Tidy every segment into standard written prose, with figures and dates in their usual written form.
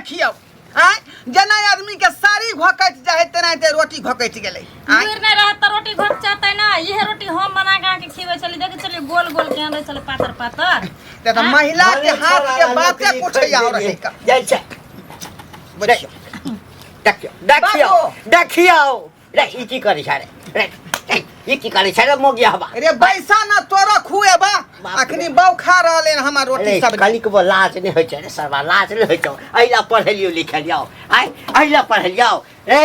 देखियौ आँय, जेना आदमी के साड़ी घोकैत जाइ है तेनाहिते रोटी घोकैत गेलै। आँय, लुरि नहि रहत तऽ रोटी घोकचतै ना। इहे रोटी हम बना के अहाँके खिबै छली, देखै छलियै गोल गोल केहन रहै छलै, पातर पातर। ते तऽ महिला के भले हाथ के छोड़ा बाते नौकरी कुछ खोजि और देलियै। है का। जाइ छै। बुझियौ। देखियौ देखियौ बाबू। देखियौ रे, ई की करै छै रे? रे, ए, ई की करै छै रे मोगिया हवा? रे बैसा ना, तोरा खुएबा। बाप रे। अखनी बौ खा रहल हन हमर रोटी अरे सब्जी। कनिकबो लाज नहि होइ छै रे सरवा? लाज नहि होइ छौ? एहि पढ़ेलियौ लिखेलियौ, आइ एहि पढ़ेलियौ। ए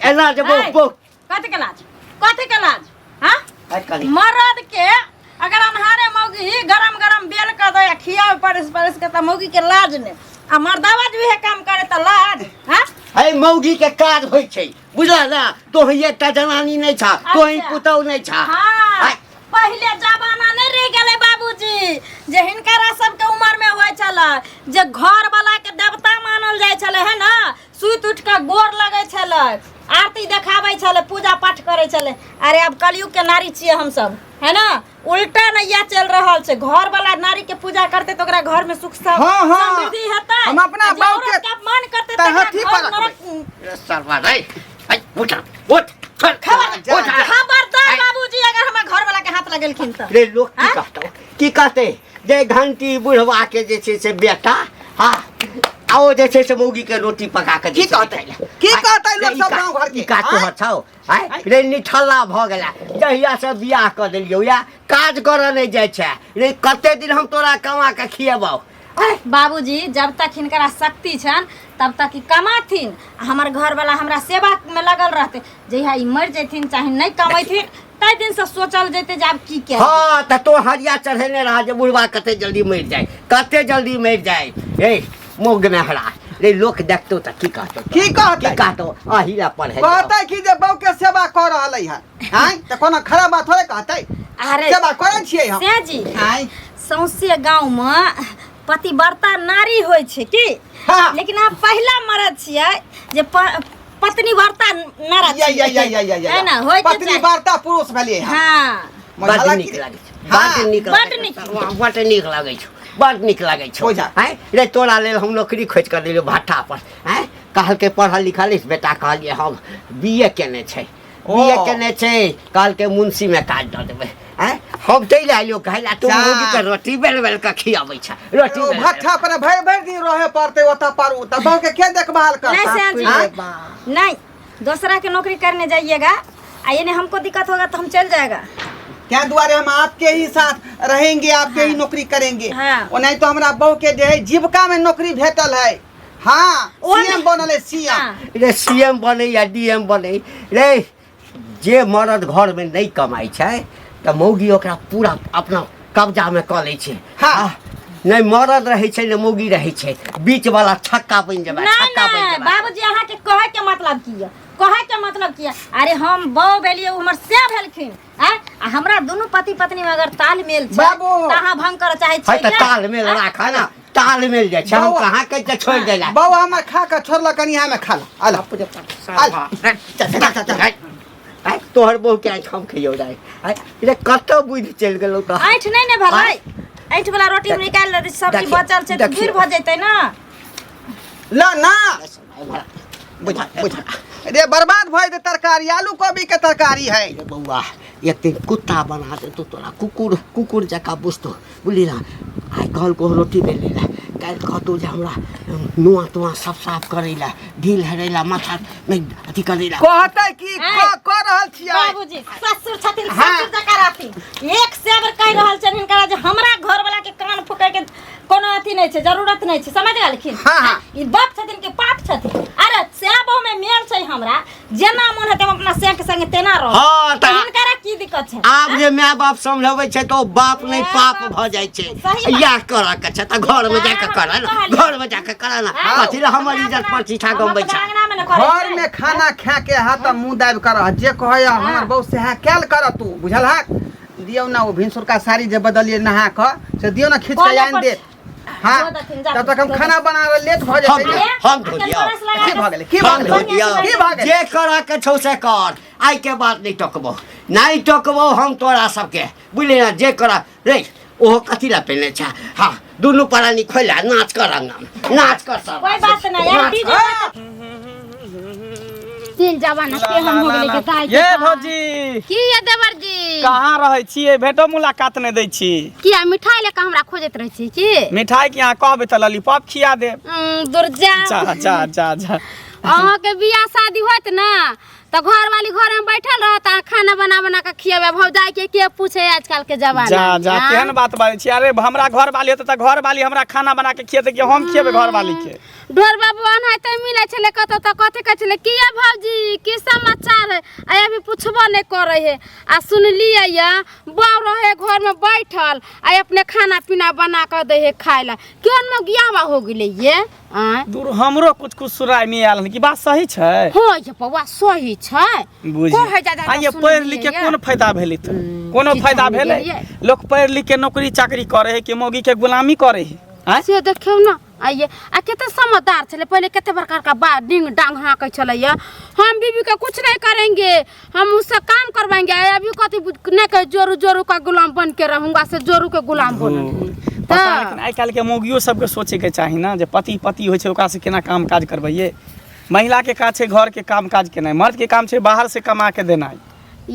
एना जे ऐ, बो कथी के लाज, कथी के लाज? हाँ, आइ कनि मर्द के अगर अन्हारे मौगी गरम गरम बेल के दे आ खियावे परस परस के, तऽ मौगी के लाज ने, आ मर्दावा जे उहे काम करे तऽ लाज? हाँ। है, मौगी के काज होइ छै, बुझल ना? तोही एकटा जनानी नहि छा, तोही पुतहु नहि छा। हाँ। आइ, पहिले जमाना नहीं रह गेलै बाबूजी, जे हिनकरा सबके उम्र में होइ छलै, जे घर वाला के देवता मानल जाइ छलै, है ना? सुति उठि कऽ गोर लगै छलै, आरती देखाबै छलै, पूजा पाठ करै छलै। अरे आब कलयुग के नारी छियै हमसब, है ना? उल्टा नैया चलि रहल छै। घर वाला नारी के पूजा करतै तऽ ओकरा घर में सुख हाँ, हाँ। समृद्धि हेतै। हम अपना आ जे बाप के औरत के अपमान करतै तऽ तहथी ओकरा पर घर रखबै। नरक। रे सरवा रे, ऐ उठ उठ, चल, खबर- उठ। खबरदार ऐ, बाबूजी, अगर हमरा घर वाला के हाथ लगेलखिन तऽ। रे लोक की आँय? कहतौ? की कहतै जे घंटी बुढ़वा के जे छै से बेटा, हाँ, आ ओ जे छै से मौगी के रोटी पका के की जे छै से कहतै? खाइ लए। की आँय, कहतै लोक रे, ई सब का- गाँव घर के? ई काज आँय? तोहर छौ? आँय रे, निठल्ला भऽ गेला जहिया से बियाह कऽ देलियौ, या काज करऽ नहि जाइ छै। रे, कते दिन हम तोरा कमा के खिएबौ? आँय? बाबूजी, जब तक हिनकरा शक्ति छनि तब तक ई कमाथिन आ हमर घरवाला हमरा सेवा में लगल रहते। जहिया ई मरि जैथिन चाहे नहि कमैथिन, ताहि दिन से सोचल जेतै जे आब की कयल। हाँ, तऽ तो हरिया चढ़ेने रहा जे बुढ़वा कते जल्दी मरि जाय, कते जल्दी मरि जाय। ए मोग नहरा रे, लोक देखतो तऽ की कहतो? की कहतै? की कहतो? अही ला पढ़े कहतै कि जे बहू के सेवा कऽ रहल है। आँय, तऽ कोनो खराब बात थोड़े कहतै? अरे सेवा करै छियै हम। से जी। आँय। सौंसे गाँव में पतिव्रता नारी होइ छै की? हाँ। लेकिन अहाँ पहिला मरद छियै जे पत्नीव्रता नारा या या या या या या है ना? होय के पत्नी चाही। वार्ता पुरुष भेलियै हम। हाँ। बड हालांकि- नीक लागै छै। हाँ। बड नीक बड लागै नीक। छै, बड नीक लागै छौ, बड नीक लागै छौ। हो जा। आँय रे, तोरा लेल हम नौकरी खोजि कऽ देलियौ भट्ठा पर। आँय, कहलकै पढ़ल लिखल अछि बेटा? कहलियै हम बी ए केने छै। ओ। बी ए केने छै, कहलकै मुंशीमे काज दऽ देबै। आँय, हम चलि आइलियौ कहै लए, तू जा। मौगीके रोटी बेल बेल कऽ खियाबै छै रोटी ओ बेल बेल। भट्ठा पर भरि भरि दिन रहे पड़तै ओतऽ पर, तऽ बहू के के देखभाल नहीं करता? श्याम जी। आँय? नहीं, दूसरा के नौकरी करने जाइएगा आ ये नहीं हमको दिक्कत होगा तो हम चल जाएगा। क्या दुआरे हम आपके ही साथ रहेंगे, आपके ही नौकरी करेंगे। हाँ। ओ नहीं तो हमरा बहू के जे है जीविका में नौकरी भेटल है। हाँ, ओ सीएम बनल है, सीएम। हाँ। रे, सी एम बनै या डी एम बनै रे, जे मरद घरमे नहि कमाइ छै तऽ मौगी ओकरा पूरा अपना कब्जामे कऽ लै छै। हाँ। नहि मरद रहै छै, नहि मौगी रहै छै, बीच वाला छक्का बनि जेबै। नहीं छक्का बनि नहीं जेबै। बाबूजी, अहाँ के कहे के मतलब की है? कहे के मतलब की है? अरे हम बहू भेलियै, ओ हमर से भेलखिन। आँय? आ हमरा दुनू पति पत्नी में अगर तालमेल छै बाबू। तऽ अहाँ भंग करऽ चाहै है छियै तऽ क्या? तालमेल राख ने, तालमेल जाइ छै। हम बौआ। कहाँ कहै छै छोड़ि दै लए। बहू हमर खा के छोड़लक, कनि हमे खा ला अला अल। चल चल चल चल। आइ तोहर बहू के आँखि हम खइयौ रे? आइ रे, कतऽ बुद्धि चलि गेलौ तऽ? ऐंठ नहि ने भेलै? ऐंठ वाला रोटी हम निकालि लेबै, सब्जी देखियौ, बचल छै तऽ देखियौ। दूर भऽ जेतै ने। ला ना, बुझा बुझा रे, बर्बाद भऽ जेतै तरकारी, आलू कोबी के तरकारी है। रे बौआ, एक दिन कुत्ता बना देतौ तोरा, कुकुर कुकुर जकाँ बुझतौ, बुझली ना? आइ कहलकौ रोटी बेलै लए, काल्हि कहतौ जे हमरा नुआ तुआ सब साफ करै लए, ढील हेरै लए, माथा नहि अथी करै लए। कहतै कि आँय। कऽ रहल छियै। बाबूजी ससुर छथिन, हाँ। ससुर जकाँ रहथिन। एक से बेर कहि रहल छनि हिनकरा जे हमरा घरवला के कान फूकै के कोनो अथी नहि छै, जरूरत नहि छै, समझ गेलखिन? हाँ, हाँ। ई बाप छथिन कि पाप छथिन? अरे सएह बहु में मेल छै, हमरा जेना मोन हेतै हम अपना सएह के संगे तेना रहब। हाँ, तऽ हिनकरा की दिक्कत छै? आब जे माय बाप समझबै छै तऽ ओ बाप नहि माय पाप बाप भऽ जाइ छै। सही बात। इएह करऽ के छै तऽ घरमे जाके करऽ ने, कहलियै। घरमे जाके करऽ ने। हाँ। कथी लए हमर इज्जत प्रतिष्ठा हम गमबै अपना छै? अंगना मे ने करै घर छियै। में खाना खा के हाथ आ मुंह दाबि कर रह, जे कहै हमर बहू सएह कैल कर तू, बुझल हक? दियौ ना, ओ भिनसुरका साड़ी जे बदलियै नहा कऽ, से दियौ ना, खींच कऽ कोने आनि पर देत। हाँ, धो देथिन, जा तब तक हम धो खाना बना रहे, लेट भऽ हम जेतै ने। हम धो अरे, दियौ। ब्रश लगा की के भऽ गेलै? की भऽ हम धो गेलै? दियौ। की भऽ गेलै? जे करऽ के छौ से कर, आइ के बाद नहि टोकबौ, नहि टोकबौ हम तोरा सबके, बुझली ने? जे करऽ रे, ओहो कथी लए पहिने छै? हँ, दुनू प्राणी खोला नाच कर अंगना में नाच कर सब कोई बात नहीं यार डीजे तीन जमाना केहन हो गेलै के दाइ ये भौजी की ये देवर जी कहाँ रहै छियै भेटो मुलाकात नहि दै छी किया मिठाई लेके हमरा खोजैत रहै छी की मिठाई के अहाँ कहबै तऽ लॉलीपॉप खिया देब दुर्जा जा जा जा जा अहाँके बियाह शादी होत ना तऽ घरवाली घर में बैठल रहत अहाँ खाना बना बना के खियेबै भौजाई के के पूछे आजकल के जमाना जा जा में, केहन बात बाजै छी अरे हमरा घर वाली होतै तऽ घर वाली हमरा खाना बना के खियेतै कि हम खियेबै घर वाली के ढोर बाबू एनाहिते मिलै छलै कतौ तऽ कथी कहै छलै किया भौजी की समाचार है आ अभी पुछबो नहि करै है आ सुनलियै ये बाउ रहे घरमे बैठल आ अपने खाना पीना बना कऽ दै है खाय लए केहन मगियावा हो गेलै ये आँय दूर हमरो कुछ कुछ सुराय में आयल हन कि बात सही छै हँ ये बौआ सही छै बुझि कहै जा जा आ ये पढ़ि लिख के कोन फायदा भेलै तऽ कोनो की फायदा जानि भेलै गेलियै। लोक पढ़ि लिख के नौकरी चाकरी करे है कि मौगी के गुलामी करे है आँय से देखियौ ने आइए आ कते समझदार छलै पहिले कते बड़का बड़का बा डिंग डांग हाँकै छलै हम बीबी के कुछ नहीं करेंगे हम उससे काम करवाएंगे आ अभी कथी नहीं कहे जोरू जोरू का गुलाम बन के रहूंगा से जोरू के गुलाम बनल पता नहीं, लेकिन आइ काल्हिके मौगियो सबके सोचैके चाही ने जे पति पति होइ छै ओकरासँ केना काम काज करबैये महिलाके काज छै घरके काम काज केनाइ मर्दके काम छै बाहर से कमा के देनाइ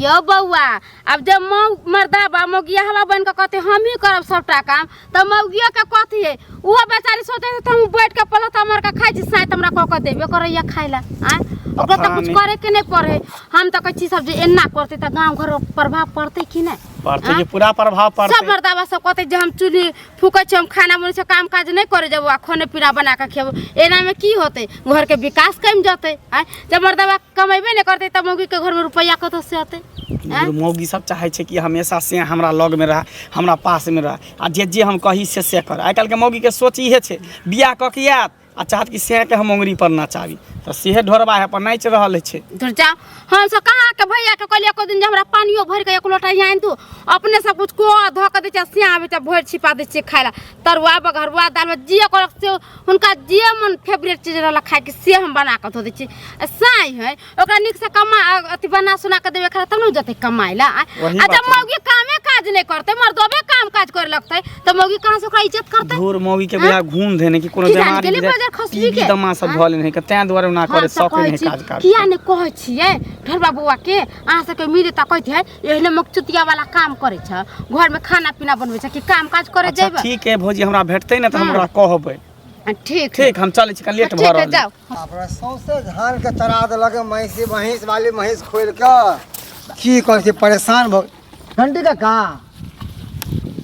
यौ बौआ आब जब मौ मर्दाबा मौगियाहबा बनि कऽ कहतै हमही करब सभटा काम तऽ मौगियोके कथी है ओहो बेचारी सोचै छै तऽ हम बैठ कऽ पलथा मारि कऽ खाइ छी साइत हमरा कऽ कऽ देबे करैया खाइ लए आँय ओकरा तऽ कुछ करे के नहि पड़े हम तऽ कहै छी सब जे एना करतै तऽ गाँव घर प्रभाव पड़तै कि नहि पड़तै कि पूरा प्रभाव सब पड़तै मर्दाबा सब कहतै जे हम चूल्ही फूकै छी हम खाना बनै छै काम काज नहि करे जेबो आ खाने पीना बना कऽ खेबो एनामे की होतै घरके विकास कमि जेतै आँय जब मर्दाबा कमेबे नहि करतै तब मौगीके घरमे रुपैआ कतऽ से अतै आँय मौगी सब चाहै छै कि हमेशा से हमरा लगमे रहए हमरा पासमे रहए आ जे जे हम कही से से कर आइ काल्हिके मौगीके सोच इहे छै बियाह कऽ के आयत आ चाहत कि सएहके हम अङ्गुरी पर नचाबी तऽ सेहे ढोरबा है अपन नाचि रहल छै धुर जाओ हम सब कहाँ के भैया के कहलियै एको दिन जे हमरा पानियो भरि के एक लोटा आनि दू अपने सब कुछ को धऽ के दै छियै सिया आबै छै भरि छिपा दै छियै खाय लए तरुआ बघरुआ दाल भात जे करक से हुनका जे मन फेवरेट चीज रहल खायके से हम बना कऽ धऽ दै छियै आ साँइ है ओकरा नीकसँ कमा अथी बना सुना कऽ देबै खाय लए तब ने जेतै कमाय लए आ वही आ बात जब मौगी कामे काज नहि करतै मर्दबे काम काज करे लगतै तऽ मौगी कहाँ से ओकरा इज्जत करतै धूर मौगी के बुझा घूम धेने कि कोनो की जाने बीमारी गेलै बुझा बाजार खसबी टीबी के? दमा सब भऽ लेने है तें दुआरे ओना हम करे सब सकै कहै नहि छी काज काज किया नहि कहै छियै ढोलबा बौआ के अहाँ सबके मिले तऽ कहैत है एहने मकचुतिया वाला काम करै छ घरमे खाना पीना बनबै छ कि काम काज करे अच्छा जेबै ठीक है भौजी हमरा भेटतै ने तऽ हम ओकरा कहबै ठीक ठीक हम चलै छी कनि लेट भऽ ठीक है रहल है जाओ बाप रे, सौंसे धान के चरा देलक महिषी महींस वाली महींस खोलि कऽ की कहै छी परेशान भऽ घंटी काका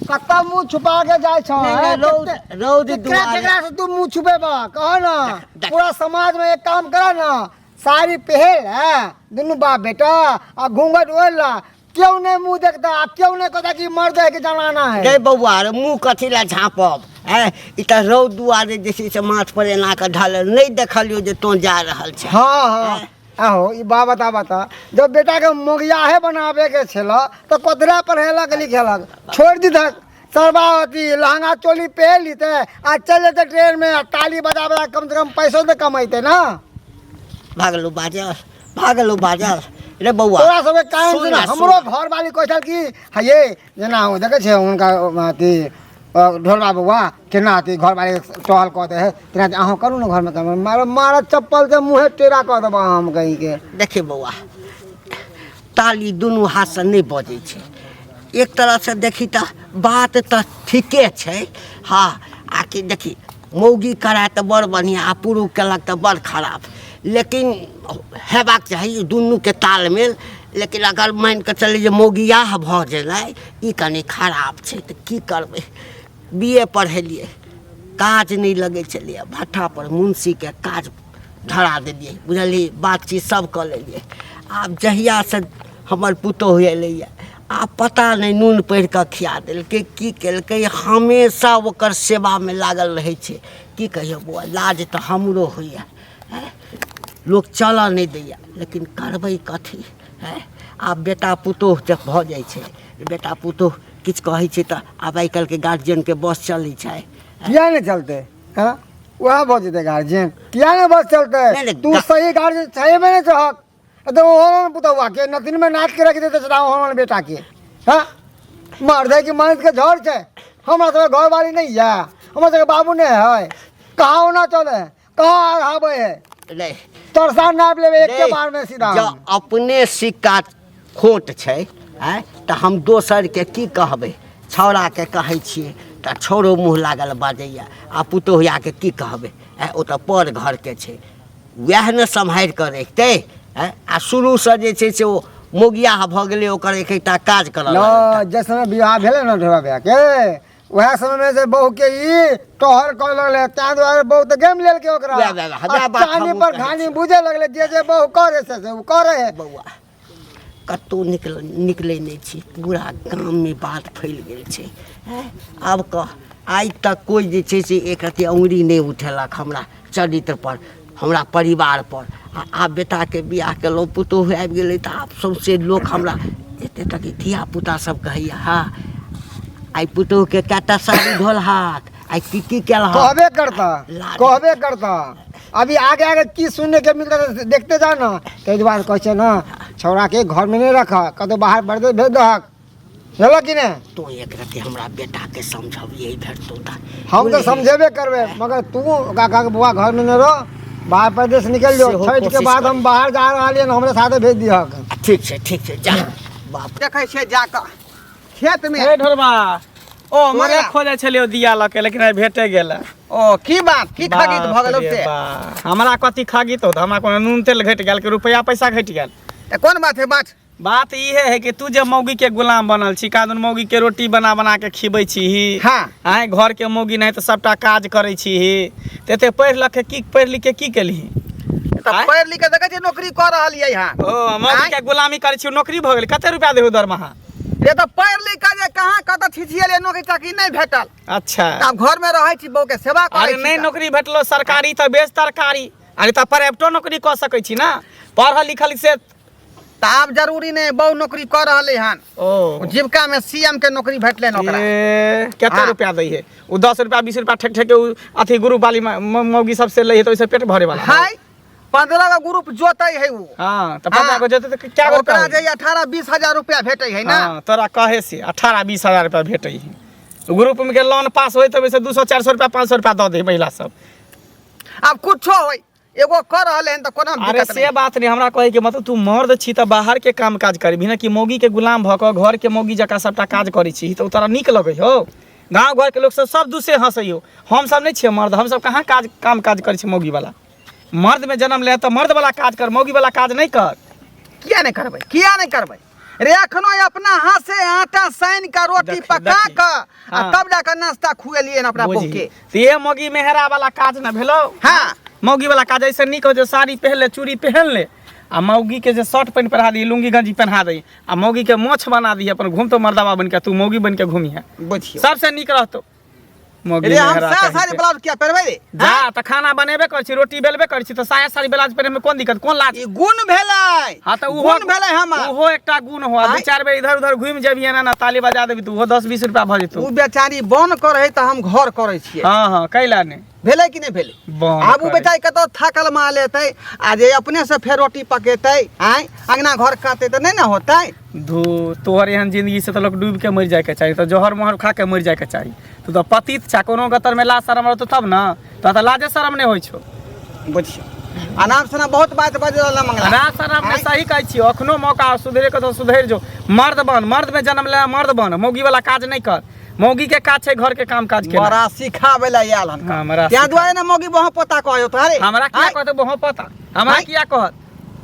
कतऽ मुँह छुपा के जाइ छौ नहि, नहि, हैं? रौद रौद केकरा दुआरे केकरा से तू मुँह छुपेबा कह ना देख। पूरा समाज में एक काम कर ना साड़ी पहिर है दुनू बाप बेटा आ घूंघट ओढ़ ला क्यों नहीं मुंह देखता आ क्यों नहीं कहता कि मर्द है कि जनाना है गे बौआ रे मुँह कथी लए झाँपब आँय ई तऽ रौद दुआरे जे छै से माथ पर एना कऽ ढालल नहि देखलियौ जे तोँ जा रहल छह हाँ हाँ आहो ई बा बता बता जब बेटा के मोगियाहे बनावे के छल तो कतरा पढ़ेलक लिखेलक छोड़ दीधक सरबा अथी लहंगा चोली पहन लीते आ चल जेते ट्रेन में आ ताली बजा बजा कम से कम पैसो तो कमेते ना भागलू बाजल भागलू बाजल रे बौआ तोरा सबके काम सुन से ना, हमरो सुन। घर वाली कहै छल कि हे जेना ओ देखै छै हुनका अथी ढोलबा बौआ केना अथी घर वाली टहल कऽ दे है तेना अहूँ करू ने घरमे काम मारो मारत चप्पल से मुँहे टेढ़ा कऽ देबऽ हम कहीं के देखी बौआ ताली दुनू हाथसँ नहि बजै छै एक तरहसँ देखी तऽ बात तऽ ठीके छै हँ आ कि देखी मौगी कराय तऽ बड़ बढ़िआँ आ पुरुष केलक तऽ बड़ खराब लेकिन हेबाक चाही दुनूके तालमेल लेकिन अगर मानि कऽ चली जे मौगियाह भऽ गेलै ई कनि खराब छै तऽ की करबै बी ए पढ़ेलियै काज नहि लगै छलैए भट्ठापर मुंशीके काज धरा देलियै बुझलियै बातचीत सब कऽ लेलियै आब जहियासँ हमर पुतोहु एलैए आब पता नहि नून पढ़ि कऽ खिया देलकै की केलकै हमेशा ओकर सेवामे लागल रहै छै की कहियौ बौआ लाज तऽ हमरो होइए लोक चलऽ नहि दैए लेकिन करबै कथी आँय आब बेटा पुतोहु जब भऽ जाइ छै बेटा पुतोहु किछु कहै छै तऽ आब आइ काल्हिके गार्जियनके बस चलै छै किया नहि चलतै हँ वएह भऽ जेतै गार्जियन किया नहि बस चलतै नहि, नहि, तू सही गार्जियन सही में नहि चाहक तो ओहन पुतौआ के नतिन में नाच के रख देते सदा ओहन बेटा के हाँ मर्द है कि मर्द के झड़ छै हमरा सब घरवाली नहीं है हमर सबके बाबू नहि है कहाँ ओना चले है कहाँ अढ़ाबै है नहीं तरसा नापि लेबै एके नहीं, बार में सीधा जँ हम। अपने सिक्का खोट छै आँय तऽ हम दोसरके की कहबै छौड़ाके कहै छियै तऽ छौड़ो मुँह लागल बाजैए आ पुतोहियाके की कहबै आँय ओ तऽ पर घरके छै वएह ने सम्हारि कऽ रखतै आँय आ शुरूसँ जे छै से ओ मोगियाह भऽ गेलै ओकर एक एकटा काज करऽ न लगलै जे समय विवाह भेलै ने ढोरा भैयाके वएह समय में से बहू के ई टहल करे लगले ताहि दुआरे बहू तऽ गेम लेलकै ओकरा वएह, वएह, वएह, आ बात चानी हमहूँ पर कहै घानी छी। बुझे लगले जे जे बहू करे से से ओ करे है बौआ कतहु निकलै नहि छी पूरा गाममे बात फैल गेल छै आँय आब कह आइ तक कोइ जे छै से एक रत्ती अङ्गुरी नहि उठेलक हमरा चरित्रपर हमरा परिवारपर आ आब बेटाके बियाह केलहुँ पुतोहु आबि गेलै तऽ आब सौँसे लोक हमरा एतेक तक धियापुता सब कहैए हँ आइ पुतोहुके कए टा साड़ी धोलहक आइ की की केलहक कहबे करता लाज। कहबे करता अभी आगे आगे की सुनने के मिलता है, देखते जा ना ताहि दुआरे कहै छै ने छौड़ा के घर में नहीं रख कतौ बाहर बरदे भेज दहक बुझलक कि नहि तू एक रति हमरा बेटाके समझबियै भेटतौ तऽ हम तऽ समझेबे करबै मगर तू ओकरा कह के बौआ घर में नहि रह बाहर परदेश निकल जो सेहो छठि के कोशिश बाद हम करी। बाहर जा रहलियै हन हमरे साथे भेज दिहक ठीक छै ठीक छै जा बाप देखै छियै जाकऽ खेत में ए ढोरबा ओ तोरे मरा खोजै छलियौ दिया लऽ के लेकिन आइ भेटे गेल ओ की बात की खगीत भऽ गेलौ बाप रे से बा। हमरा कथी खगीत होत हमरा कोनो नून तेल घटि गेल कि रुपया पैसा घटि गेल तऽ कोन बात है बात बात इहे है कि तू जे मौगी के गुलाम बनल छी कादुन मौगी के रोटी बना बना के खिबै छी हाँ। आँय घर के मौगी नहीं तऽ सबटा काज करै छी तऽ एते पढ़ि लिख के की पढ़ि लिख के की केलही तऽ आँय? पढ़ि लिख के देखै छियै नौकरी कऽ रहलियै हँ ओ मौगी के गुलामी करै छी नौकरी भऽ गेल कते रुपया देहु दरमाहा रे तऽ पढ़ि लिख के जे कहाँ कतऽ छिछिएलियै नौकरी चाकरी नहि भेटल अच्छा तऽ आब घरमे रहै छी बहू के सेवा करै अरे छी नहि तऽ। नौकरी भेटलो सरकारी तऽ बेच तरकारी अरे तऽ प्राइवेटो नौकरी कऽ सकै छी ना पढ़ल लिखल से तऽ आब जरूरी नहि बहु नौकरी कऽ रहलै हन ओ जीविका में सीएम के नौकरी भेटलै हन ओकरा ए, कते हाँ। रुपया दै है ओ 10 रुपया 20 रुपया ठेक ठेक के उ अथी ग्रुप वाली मौगी सब से लै है तऽ ओइसे पेट भरे वाला है 15 गो ग्रुप जोतै है उ हाँ तऽ 15 हाँ। गो जोतै तऽ क्या रुपया ओकरा होई? जे 18 20 हजार रुपया भेटै है ना हाँ तोरा कहे से 18 20 हजार रुपया भेटै है ग्रुप में के लोन पास होय तऽ ओइसे 200 400 रुपया 500 रुपया दऽ दे महिला सब आब कुछो होय एगो कर रहले हन तऽ कोनो अरे दिक्कत से नहीं बात नहीं हमरा कहे के मतलब तू मर्द छी तऽ बाहर के काम काज करबी ना कि मौगी के गुलाम भऽ कऽ घर के मौगी जकाँ सबटा काज करै छी तऽ ओ तोरा नीक लगै हौ गाँव घर के लोक सब सब दूसे हंसै हौ हम सब नहि छियै मर्द हम सब कहाँ काज काम काज करै छी मौगी वाला मर्द में जन्म ले तऽ मर्द वाला काज कर मौगी वाला काज नहि कर किया नहीं करबै किया नहीं करबै रे एखनो अपना हाथ से आटा सानि के रोटी देखी, पका देखी। के आ हाँ। तब जाके नाश्ता खुएलियै हन अपना बहू बुझही के तऽ ये मौगी मेहरा वाला काज न भेलौ हाँ। मौगी वाला काज ऐसे नीक हो जे साड़ी पहन ले चूड़ी पहन ले आ मौगी के जे शर्ट पैंट पहिरा दी लुंगी गंजी पहना दी आ मौगी के मोछ बना दी अपन घूमतो मर्दाबा बन के तू मौगी बन के घूमिहे बुझियौ सबसे नीक रहतो मौगी रे हम मेहरा साया कहीं साड़ी के। ब्लाउज किया पहिरबै रे जा तऽ खाना बनेबे करै छी रोटी बेलबे करै छी तऽ साया साड़ी ब्लाउज पहिरे में कोन दिक्कत कोन लाज ई गुण भेलै हाँ तऽ उहो गुण भेलै हमर उहो एकटा गुण हो दू आँय? चारि बेर इधर उधर घुमि जेबही एना ना ताली बजा देबी तऽ उहो दस बीस रुपया भऽ जेतौ उ बेचारी बन करै तऽ हम घर करै छियै हाँ हाँ कैला नहि भेलै कि नहि भेलै बन आब उ करै। बेचारी कतौ थाकल माल एतै आ जे अपने से फेर रोटी पकेतै आँय अंगना घर काटतै तऽ नहि ने होतै धू तोहर एहन जिंदगी से तऽ लोक डूबि के मरि जायके चाही तऽ जहर मोहर खा के मरि जायके चाही तू तऽ पतित छा कोनो गतर में लाज शरम रहतौ तब ना तोरा तऽ लाजे शरम नहि होइ छौ बुझियौ अनाप शनाप बहुत बात बाजि रहल मंगला अनाप शनाप ने सही कहै छियौ अखनो मौका सुधरे के तऽ सुधरि जो मर्द बन मर्द में जन्म ले मर्द बन मौगी वाला काज नहि कर मौगी के काज छै घर के काम काज के बड़ा सिखाबै लए आयल हन हाँ, बड़ा तें सिखा- दुआरे ने मौगी बहु पोता कहयो तोहरे हमरा किया आँय? कहतौ बहु पता हमरा आँय? किया कहत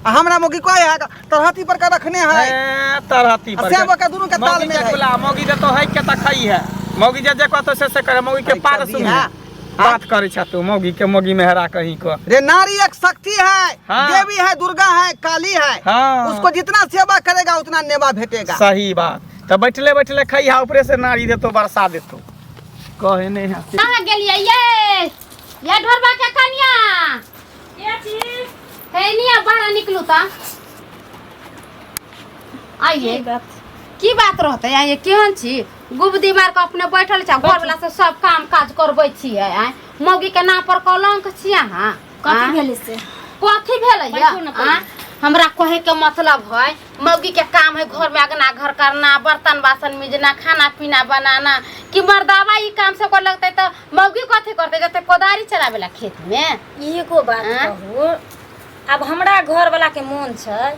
आ हमरा मौगी कहै है तरहती पर के रखने है ए, तरहती पर आ सेब के दुनू के ताल मौगी मेल के है। गुलाम, मौगी के तो है के तखई है मौगी जे जे कहतो से से करे मौगी के है पार कभी सुन है। बात करे छा तू मौगी के मौगी मेहरा कहीं को रे नारी एक शक्ति है हाँ। देवी है दुर्गा है काली है हाँ। उसको जितना सेवा करेगा उतना नेवा भेटेगा सही बात तो बैठले बैठले खइहा ऊपरे से नारी देतो बरसा देतो कहे नहीं है कहाँ गेलियै ये ये ढोरबा के कनिया के छी हे निया बाहर निकलू ता आइए की बात रहतै आइए केहन छी गुबदी मार के अपने बैठल छै घर वाला से सब काम काज करबै छियै आँय मौगी के नाम पर कलंक छी अहाँ कथी आँय? भेलै से कथी भेलै बैठू ने पहिले। आँय? हमरा कहे के मतलब है मौगी के काम है घर में अगना घर करना, बर्तन बासन मिजना, खाना पीना बनाना, कि मर्दावा ई काम सब कर लगते तो मौगी कथी करते जते कोदारी चलावेला खेत में। एगो बात आँय? कहू, आब हमरा घर वाला के मोन छै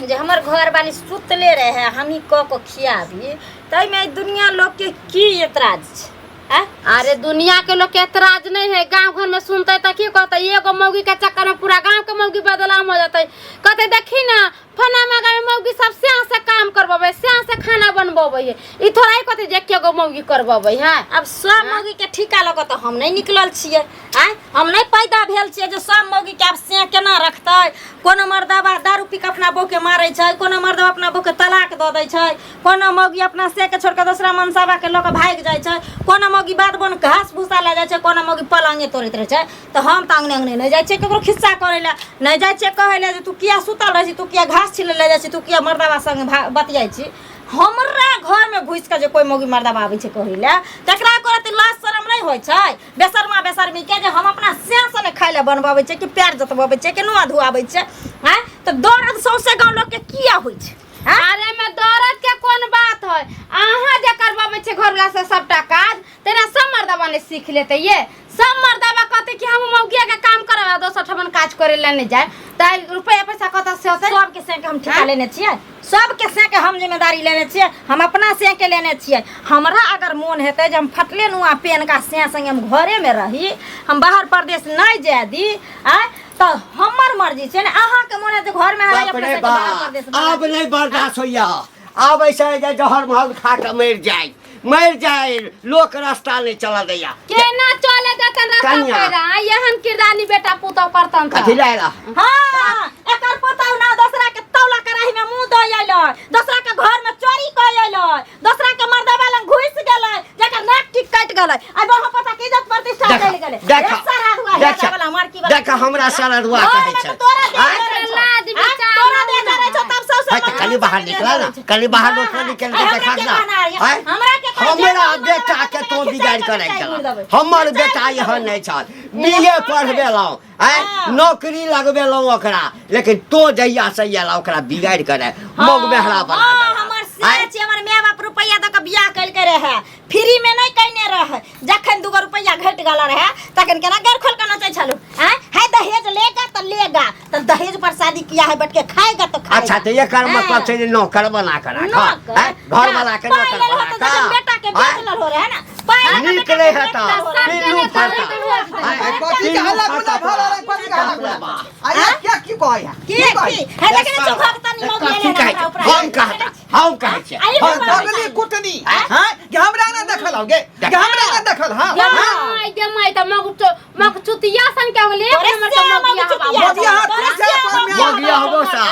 जे हमर घर वाली सुतले रहे, हमही कऽ कऽ खियाबी, ताहिमे दुनिया लोग के की एतराज छै? आँय? अरे दुनिया के लोग के एतराज नहीं है, गांव घर में सुनते तो की कहते, एगो मौगी के चक्कर में पूरा गांव के मौगी बदनाम हो जाते। कहते देखी ना फना मगा में मौगी सब स्याह से काम करबे, स्याह से खाना बनबे है, ई थोड़ा ही कहते जे एके गो मौगी करबे है। आब सब मौगी के ठीका लऽ कऽ तऽ हम नहि निकलल छियै। आँय, हम नहि पैदा भेल छियै जे सब मौगी के आब से केना रखतै। कोनो मर्दबा दारू पी कऽ अपना बहू के मारै छै, कोनो मर्दबा अपना बहू के तलाक दऽ दै छै, कोनो मौगी अपना से के छोड़ि कऽ दोसरा मनसाबा के लऽ कऽ भागि जाइ छै, कोनो मौगी बाध बन घास भूसा लए जाइ छै, कोनो मौगी पलङ्गे तोड़ैत रहै छै। तऽ हम तऽ अङ्गने अङ्गने नहि जाइ छियै ककरो खिस्सा करै लए, नहि जाइ छियै कहै लए जे तू किया सुतल रहै छी, तू किया घास छिलै लए जाइ छी, तू किया मर्दबा संगे बतियाइ छी। हमरा घरमे घुसि कऽ जे कोइ मौगी मर्दबा आबै छै कहै लए, तकरा करत लाज शरम नहि होइ छै? बेशर्मा बेशर्मी के जे हम अपना स्यासँ नहि खाइ लए बनबबै छियै कि पैर जोतबबै छियै कि नुआ धुआबै छियै? आँय, तऽ दर्द सौंसे गाँव लोकके किया होइ छै? अरे में दर्द के कोन बात है, अहाँ जे करबाबै छै घरवाला से सबटा काज, तेना सब मर्दबा ने सीख लेते। ये सब मर्दबा कहते कि हम मौगिया के काम करब, दोसर ठमन काज करे ला नहीं जाए, त रुपया पैसा कतऽ से होतै? सबके से के हम ठेका लेने छियै, सबके से के हम जिम्मेदारी लेने छियै, हम अपना से के लेने छियै। हमरा अगर मोन हेतै जे हम फटले नुआ पेन का से संगे हम घरेमे रही, हम बाहर परदेश नहि जाय दी, आँय, तऽ हमर मर्जी छै ने। अहाँके मोन हेतै घरमे रही, बाप अपना रे सबके बाहर बाप, परदेश आब नहीं बर्दाश्त होइया। आब ऐसा है जे जहर महल खा के मरि जाय, मरि जाय, लोक रास्ता नहीं चला दैया। केना चले देतन रास्ता कन्या। पैरा एहन किरदानी बेटा पुतौ करतन त? कथी लए एला? हाँ, एकर पुतहु ना दोसरा के तौला कड़ाही में मुंह दऽ अयलै, दोसरा के घर में चोरी कऽ अयलै, दोसरा के मर्दबा लग घुसि गेलै, जकर नाक टिक कटि गेलै। आइ बहु पता के इज्जत प्रतिष्ठा देखा, चलि गेलै। देखा, एक सरहदुआ देखा, हेला वाला मारकी वाला। देखा, हमरा सरहदुआ घर कहै में छै। तऽ तोरा दे आँय? जरै छौ। लाज आँय? विचार तोरा दे जरै छौ, तब सबसे है तऽ कनि बाहर निकला ना, कनि बाहर लोक निकल के हमरा देखा के ना। कहना है? आँय? हमरा के कहना है? हमरा जे बेटा के तो खिचड़ी बिगाड़ के खिचड़ी राखि गुड़ देलक। देबै। हमर बेटा एहन नहि छल, बीए पढ़बेलहुँ, आँय, नौकरी लगबेलहुँ ओकरा, लेकिन तो जहिया से एला ओकरा बिगाड़ के राखि मौग मेहरा बना हाँ, देलक। हमर आँय? से छै, हमर माय बाप रुपैआ दऽ कऽ बियाह केलकै रहए, फ्री में नहि कयने रहै। जखन दूगो रुपैआ घटि गेल रहै तखन केना गैर खोल कऽ नचै छलहुँ? आँय, है दहेज लेगा तऽ लेगा, तऽ दहेज पर शादी किया है, बैठ के खाएगा तो खाएगा। अच्छा, तऽ एकर मतलब छै जे नौकर बना कऽ राख, नौकर? आँय? घर वाला के पाइ नौकर लेलहो बना तऽ जखन कऽ, बेटा के आँय? बेच लेलहो रहै ने, पाइ लऽ कऽ नीक बेटा नहि के हेतऽ, बेच लेलहो रहै। पिल्लू फड़ता। आँय? कथी के पिल्लू हल्ला गुल्ला फड़ता भऽ रहल है? कथी के हल्ला बाप रे गुल्ला? बाप। आ ये क्या की कहै है? की की कहै की है? देखने छौ भगतनी मौगी कथी एलै कहै हमरा छै? ऊपर। हम कहता, हम कहै छियै, आइ हम कहै छियै। पगली कुटनी हैं कि हमरा ना देखल होगे, कि हमरा ना देखल? हां। माय गे माय, त मग मग चुतिया सन के होले एक तोरे नंबर से के मगिया मग हबा। चुतिया। मोदिया हाथ तोरे से से पर में मगिया हबो सा।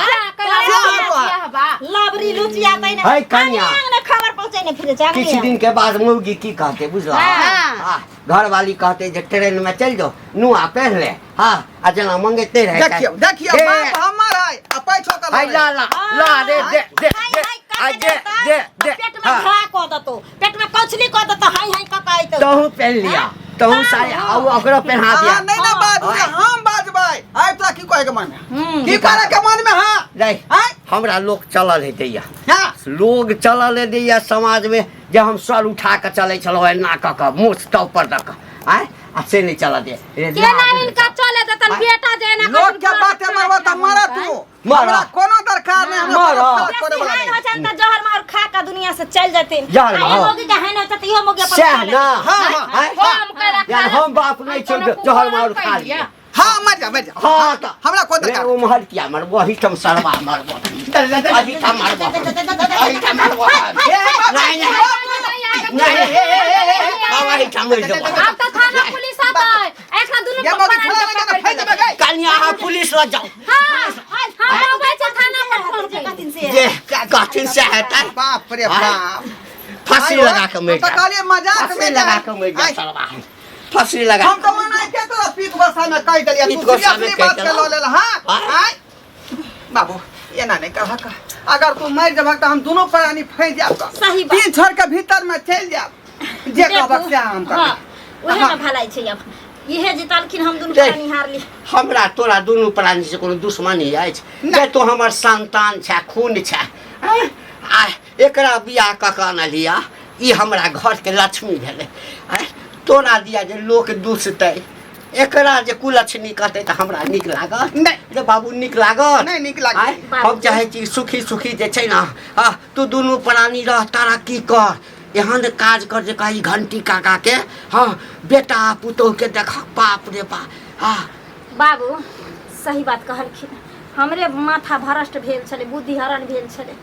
लबरी लुचिया तै ने है कन्या। अंगने खबर पहुंचै ने फिरे जाने। किछु दिन के बाद मौगी की कहते बुझला? हाँ। हाँ, घरवाली कहते जे ट्रेन में चल जाओ, नुआ पहन ले, हाँ, आ जेना मंगेते रहे। देखियो देखियो, हे, बाप हमर है आ पैछो के है ला ला ला रे, दे दे हाय दे, हाय आ कऽ दे दे दे। पेट में हाँ, घा कऽ देतौ, पेट में कौछली कऽ देतौ, हाय हाय कऽ कऽ अइतौ। तहु पहन लिया, तहु सारे आ ओकरो पहना दिया। अहाँ नहीं ना बाजू, हाँ। हम बाजबै। आइ तोरा की कहै के मन में, की करे के मन में? हां। नहीं। आँय? हमरा लोग चलल है दैया। हां। लोग चलल है दैया समाज में जे हम सर उठा के चलै छलहुँ एना कऽ कऽ मोछ टॉप पर दऽ कऽ, आँय, आ से नहि चलऽ दे रे, केना लाज हिनका चले देतन बेटा जे एना लोग के बाते मरबो त मरत तू। मरऽ। हमरा कोनो दरकार नहीं, हमरा मरऽ। कोनो फर्क पड़े वाला बेसी नहीं। हैन हो छनि तऽ जहर मार खा कऽ दुनिया से चलि जेथिन। जहर आ मार। ई मौगी के हैन होइ छै तऽ इहो मौगी अपन सएह खा ना। लेतै। हाँ, हाँ, आँय? हम करा यार हम बाप नहीं हम छौ कोनो जहर मार कुकुर खा लिया। लिया। हाँ, मर जा, मर जा। हाँ, तऽ हमरा कोई रे, दरकार ओ महल किया मरबो, एहिठाम सरवा मरबो, एहिठाम मरबो, एहिठाम मरबो। नहीं नहीं नहीं, हे, हे, हे, हे, आब एहिठाम मरि जेबो। आब तऽ थाना पुलिस आतै, एखन दुनू ये मौगी छोड़ा लगे ना, फेंक देबै गई। कनिया, अहाँ पुलिस लग जाओ। हां, हम अबै छै थाना पर फोन करि। कथिन से जे कहथिन से हेतै। बाप रे बाप। फांसी लगा के मरि तो जा। कहलिए मजाक फांसी में लगा के मरि जा आइ, सरवा, फांसी लगा। हम तो मना के तोरा पीत गोसा में कह देलिए, पीत तू गोसा में सीरियसली कहि बात के देलहुँ। लऽ लेल। हां। हाँ। आइ बाबू, एना नहीं कहक, अगर तू मरि जबक तऽ हम दोनों प्राणी फंसि जायब तऽ सही बात। तीन छोड़ के भीतर में चलि जायब, जे कहबक से हम हाँ, करबै। उहे में भलाई छै। अब इहे जीतलखिन हम दुनू देख। प्राणी हारली। हमरा तोरा दुनू प्राणी से कोनो दुश्मनी अछि जे तू हमर संतान छै खून छै आँय? आ एकरा बियाह कऽ कऽ अनलिया ई हमरा घरके लक्ष्मी भेलै आँय? तोरा दिया जे लोक दुसतै एकरा जे कुलक्षणी कहतै तऽ हमरा नीक लागत नहि। रे बाबू नीक लागत नहि नीक लागत। आँय? हम चाहै छी सुखी सुखी जे छै ने हँ तू दुनू प्राणी रह तरक्की कर एहन काज कर जे कही घंटी काका के हँ बेटा पुतोह के देख बाप रे बा हँ बाबू सही बात कहलखिन हमरे माथा भ्रष्ट भेल छलै बुद्धि हरण भेल छलै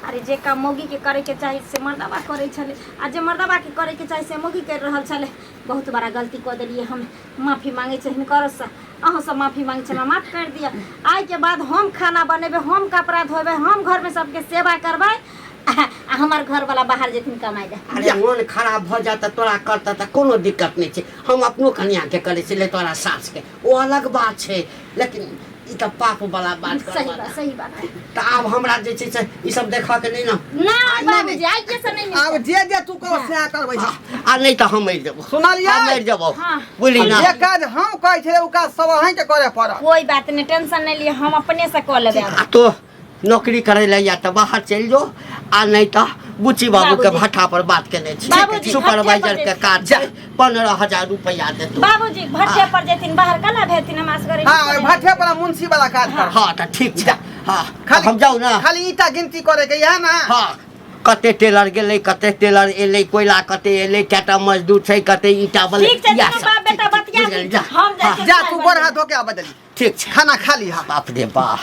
अरे जे काम मौगीके करैके चाही से मर्दबा करै छलै आ जे मर्दबाके करैके चाही से मौगी करि रहल छलै बहुत बड़ा गलती कऽ देलियै हम माफी मांगै छी हिनकरसँ अहूँ सब माफी मांगै छी हमरा माफ करि दिअ आइके बाद हम खाना बनेबै हम कपड़ा धोबै हम घरमे सबके सेवा करबै आ हमर घरवला बाहर जेथिन कमाइ लए। अरे मन खराब भऽ जात तऽ तोरा करतऽ तऽ कोनो दिक्कत नहि छै हम अपनो कनियाके करै छी तोरा सासके ओ अलग बात छै लेकिन ई तऽ पाप वाला बात सही करबा बात सही बात तऽ आब हमरा जे छै से ई सब देखऽ के नहि ने ना बाबूजी आइए से नहीं आब जे जे तू कह सएह करबै आ नहि तऽ हम मरि जेबो सुनलियै? हम मरि जेबो हाँ। बुझली ना जे काज हम कहै छलै ओ काज सब अहींके करय पड़त कोई बात नहीं टेंशन नहीं लिए हम अपने से कऽ लेबै आब। आ तो नौकरी करे ला या तऽ बाहर चलि जो आ नहि तऽ बुच्ची बाबू के बाबूजी। भट्ठा पर बात केने छी बाबूजी, सुपरवाइजर भट्ठे के पर काज छै 15,000 रुपया देतौ बाबूजी भट्टे पर जेथिन बाहर कला भेथिन हमरा सगरे हाँ ओहि भट्ठे पर मुंशी वाला काज कर हाँ तऽ ठीक छै हाँ खाली हम जाउ ने खाली ईटा गिनती करे के इएह ना हाँ कते टेलर गेलै कते टेलर एलै कोयला कते एलै कएटा मजदूर छै कते ईटा बलै ठीक छै इएह दुनू सब। बाप बेटा ठीक, बतिया बुझि गेलियै, जा हम जाइ हाँ, छियै जा तू गोर हाथ धो के आ बदली ठीक छै खाना खा ली बाप रे बाप।